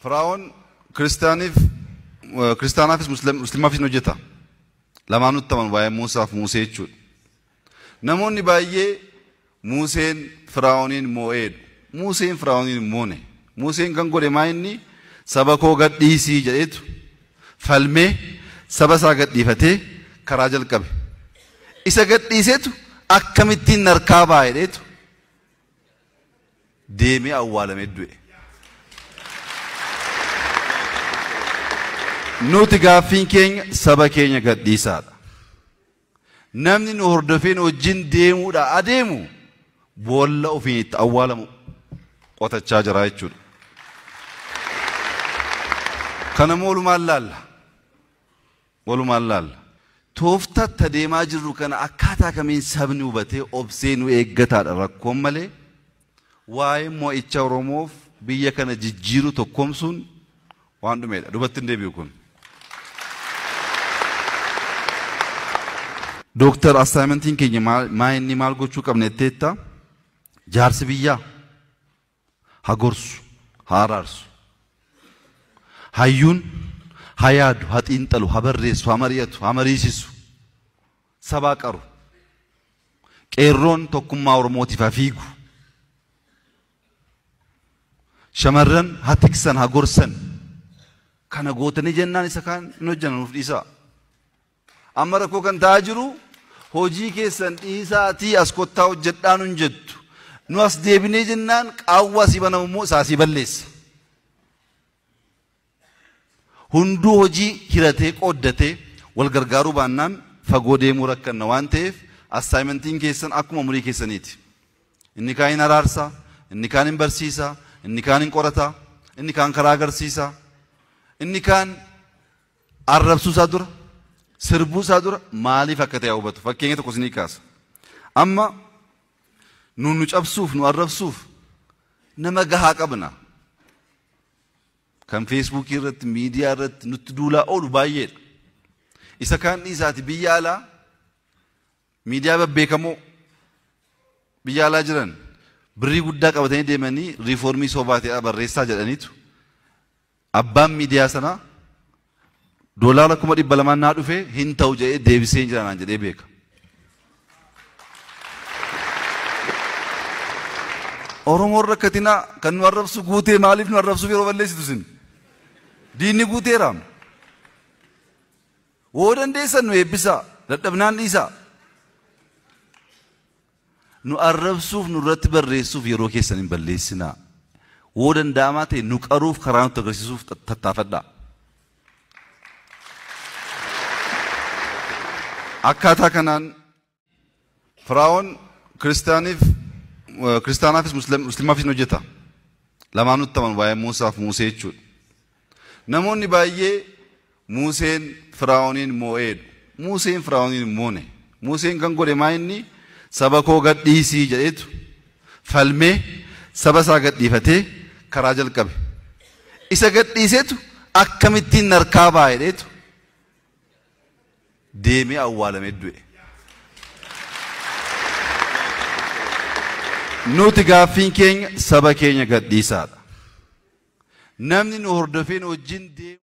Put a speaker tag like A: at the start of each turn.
A: Firaa'oon kiristaanaafis musliimaafis hojjeta. Lamaanutti amanu waa'ee Muusaaf Muusee jechuudha. Namoonni baay'ee Museen Firaa'ooniin moo'eedha. Museen Firaa'ooniin moone. Museen kan godhe maa inni saba koo gadhiisii jedheetu falmee saba isaa gadhiifatee karaa jalqabe. Isa gadhiiseetu akkamittiin harkaa ba'a jedheetu deemee awwaalamee du'e. Nuti gaaffiin keenya saba keenya gadhiisaadha. Namni nu hordofee nu wajjin deemuudha adeemu boolla ofiin itti awwaalamu qotachaa jira jechuudha. Kanammoo walumaan laalla. Walumaan laalla. Tooftaatti adeemaa jirru kana akkaataa kamiin sabni hubatee obsee nu eeggataadha rakkoon malee waa'ee mo'icha Oromoof biyya kana jijjiiru tokkoomsuun waan dhumeedha. Duubatti hin deebi'u kun. Dooktar assaayimentiin keenya maa inni maal gochuu qabna jetteetta? Jaarsi biyyaa haa gorsu, haa araarsu. Hayyuun haa yaadu, haa xiinxalu, haa barreessu, haa mari'atu, haa mariisisu. Sabaa qaru. Qeerroon tokkummaa Oromootiif haa fiigu. Shamarran haa tiksan, haa gorsan. Kana gootanii jennaan isa kaan hin hojjanna nuuf dhiisaa. Amma rakkoo kan ta'aa jiru hojii keessan dhiisaatii as kottaa hojjedhaa nun jettu. Nu as deebinee jennaan qaawwaa si banamu immoo isaa si balleessa. Hunduu hojii hiratee qooddatee wal gargaaruu baannaan fagoo deemuu rakkanna waan ta'eef assaayimentiin keessan akkuma umurii keessaniiti. Inni kaan hin araarsa, inni kaan hin barsiisa, inni kaan hin qorata, inni kaan karaa agarsiisa, inni kaan arrabsuu isaa dura, sirbuu isaa dura maaliif akka ta'e hubatu. Fakkeenya tokko isinii kaasa. Amma nu cabsuuf nu arrabsuuf nama gahaa qabna. Kan feesbuukii irratti, miidiyaa irratti nutti duulaa oolu baay'eedha. Isa kaan dhiisaati biyya alaa miidiyaa babbeekamoo biyya alaa jiran birrii guddaa qabatanii deemanii riifoormii sobaa ta'e barreessaa jedhaniitu abbaan miidiyaa sanaa $200,000 naa dhufee hin ta'u jedhee deebisee hin jira naan jedhee beeka. Oromoon rakkatinaa kan nu arrabsu guutee maaliif nu arrabsuuf yeroo balleessitu isin? Diinni guuteera. Woo dandeessan nu eebbisaa, dadhabnaan dhiisaa. Nu arrabsuuf nurratti barreessuuf yeroo keessan hin balleessinaa. Woo danda'amaa ta'e nu qaruuf karaa nutti agarsiisuuf tattaafadhaa. Akkaataa kanaan Firaa'oon kiristaanaafis musliimaafis hojjeta. Lamaanutti amanu waa'ee Muusaaf Muusee jechuudha. Namoonni baay'ee Museen Firaa'ooniin moo'eedha. Museen Firaa'ooniin moone. Museen kan godhe maa inni saba koo gadhiisii jedheetu falmee saba isaa gadhiifatee karaa jalqabe. Isa gadhiiseetu akkamittiin harkaa ba'a jedheetu deemee awwaalamee du'e. Nuti gaaffiin keenya saba keenya gadhiisaadha. Namni nu hordofee nu wajjin deemu.